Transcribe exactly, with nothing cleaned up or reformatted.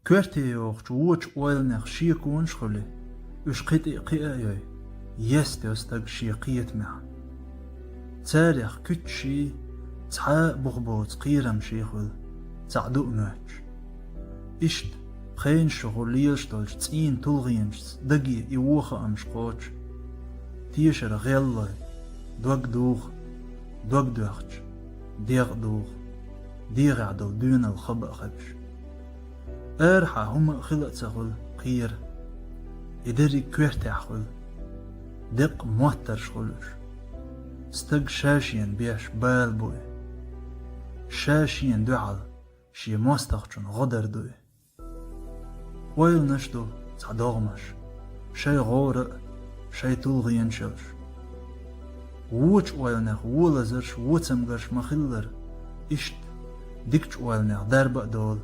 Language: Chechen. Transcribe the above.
Коьрте йогӀучу вочу ойланех шеконаш а хуьлий, уьш кхин тӀе а кхиа а йой, естайо стаг шен кхетамехь. Царех куьтташий, цхьа а бух боцу кхерамаший хуьлу, цхьаъ ду а моьттуш. Иштта, пхенаш чу хӀума лелаш долчу цӀийнан тулгӀенашца даге и вон хаамаш кхочу. Тешар гӀеллой, дог духу, дог доьхча, дегӀ духу, дегӀехь долу доьналла хаба а хебаш. Арахьа хӀума а хила а ца хуьлу кхера. И дерриг коьртехь хуьлу. Деккъа моттарш хуьлу уьш. Стаг ша-шена беш бала бу и. Ша-шена дуьхьал шен мостагӀчун гӀо дар ду и. Ойланаш ду цхьа догӀмаш, шайн гӀора а, шайн тулгӀенаш а йолуш. Вочу ойланех вон лазарш, вон цамгарш ма-хиллара, иштта дикачу ойланех дарба а долу,